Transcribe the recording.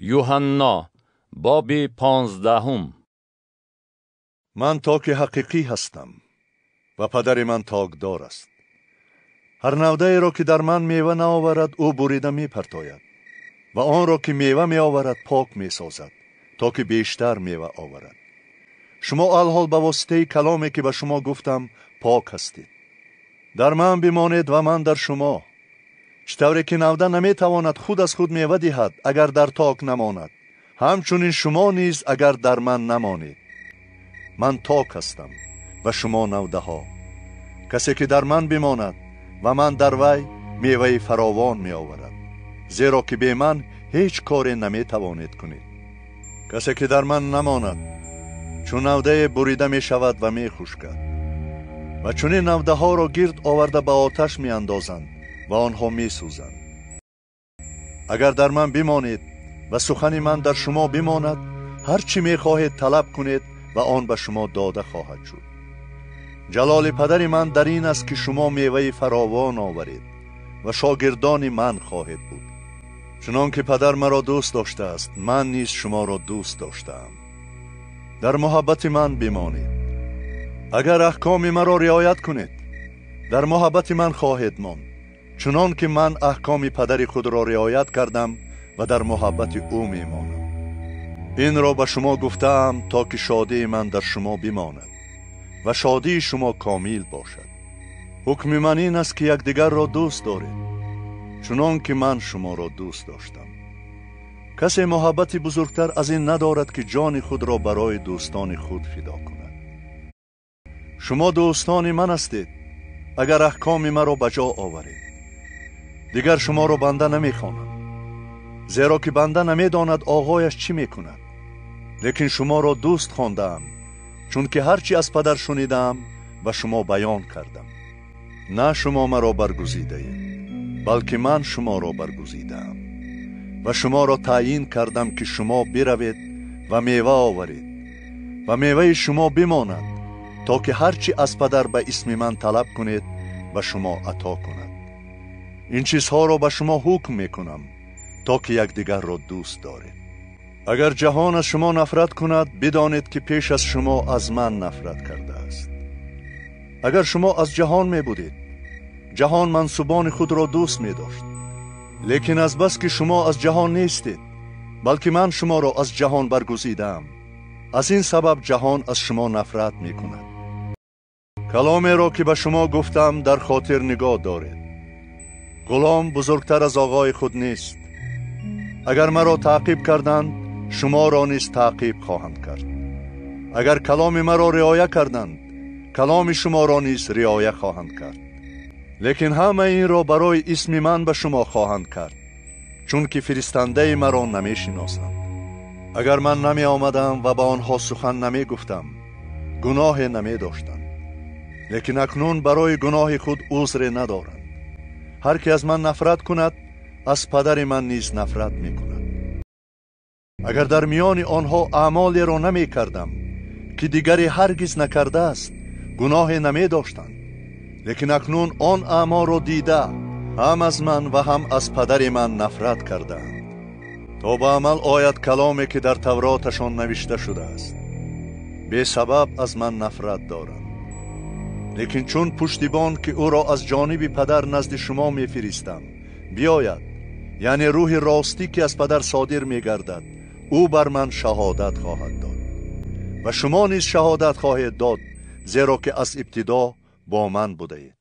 Юҳанно, боби 15. Ман токи ҳақиқӣ ҳастам ва падари ман токдор аст. Ҳар навдаеро, ки дар ман мева наоварад, ӯ бурида мепартояд ва онро, ки мева меоварад, пок месозад, то ки бештар мева оварад. Шумо алҳол ба воситаи каломе, ки ба шумо гуфтам, пок ҳастед. Дар ман бимонед ва ман дар шумо. Чӣ тавре ки навда наметавонад худ аз худ мева диҳад, агар дар ток намонад, ҳамчунин шумо низ, агар дар ман намонед. Ман ток ҳастам ва шумо навдаҳо. Касе ки дар ман бимонад ва ман дар вай, меваи фаровон меоварад, зеро ки бе ман ҳеҷ коре наметавонед кунед. Касе ки дар ман намонад, чун навдае бурида мешавад ва мехушкад. Ва чунин навдаҳоро гирд оварда ба оташ меандозанд ва онҳо месӯзанд. Агар дар ман бимонед ва сухани ман дар шумо бимонад, ҳар чӣ мехоҳед талаб кунед ва он ба шумо дода хоҳад шуд. Ҷалоли падари ман дар ин аст, ки шумо меваи фаровон оваред ва шогирдони ман хоҳед буд. Чунон ки падар маро дӯст доштааст, ман низ шуморо дӯст доштаам. Дар муҳаббати ман бимонед. Агар аҳкоми маро риоят кунед, дар муҳаббати ман хоҳед монд, чунон ки ман аҳкоми падари худро риоят кардам ва дар муҳаббати ӯ мемонам. Инро ба шумо гуфтаам, то ки шодии ман дар шумо бимонад ва шодии шумо комил бошад. Ҳукми ман ин аст, ки якдигарро дӯст доред, чунон ки ман шуморо дӯст доштам. Касе муҳаббати бузургтар аз ин надорад, ки ҷони худро барои дӯстони худ фидо кунад. Шумо дӯстони ман ҳастед, агар аҳкоми маро ба ҷо оваред. Дигар шуморо банда намехонам, зеро ки банда намедонад оғояш чӣ мекунад. Лекин шуморо дӯст хондаам, чунки ҳар чӣ аз падар шунидаам, ба шумо баён кардам. На шумо маро баргузидаед, балки ман шуморо баргузидаам ва шуморо таъйин кардам, ки шумо биравед ва мева оваред ва меваи шумо бимонад, то ки ҳар чӣ аз падар ба исми ман талаб кунед, ба шумо ато кунад. Ин чизҳоро ба шумо ҳукм мекунам, то ки якдигарро дӯст доред. Агар ҷаҳон аз шумо нафрат кунад, бидонед, ки пеш аз шумо аз ман нафрат кардааст. Агар шумо аз ҷаҳон мебудед, ҷаҳон мансубони худро дӯст медошт. Лекин азбас ки шумо аз ҷаҳон нестед, балки ман шуморо аз ҷаҳон баргузидаам, аз ин сабаб ҷаҳон аз шумо нафрат мекунад. Каломеро, ки ба шумо гуфтам, дар хотир нигоҳ доред. Ғулом бузургтар аз оғои худ нест. Агар маро таъқиб карданд, шуморо низ таъқиб хоҳанд кард. Агар каломи маро риоя карданд, каломи шуморо низ риоя хоҳанд кард. Лекин ҳамаи инро барои исми ман ба шумо хоҳанд кард, чунки фиристандаи маро намешиносанд. Агар ман намеомадам ва ба онҳо сухан намегуфтам, гуноҳе намедоштанд. Лекин акнун барои гуноҳи худ узре надоранд. Ҳар ки аз ман нафрат кунад, аз падари ман низ нафрат мекунад. Агар дар миёни онҳо аъмолеро намекардам, ки дигаре ҳаргиз накардааст, гуноҳе намедоштанд. Лекин акнун он аъмолро дида, ҳам аз ман ва ҳам аз падари ман нафрат кардаанд. То ба амал ояд каломе, ки дар Тавроташон навишта шудааст: бесабаб аз ман нафрат доранд. Лекин чун пуштибон, ки ӯро аз ҷониби падар назди шумо мефиристам, биёяд, яъне рӯҳи ростӣ, ки аз падар содир мегардад, ӯ бар ман шаҳодат хоҳад дод. Ва шумо низ шаҳодат хоҳед дод, зеро ки аз ибтидо бо ман будаед.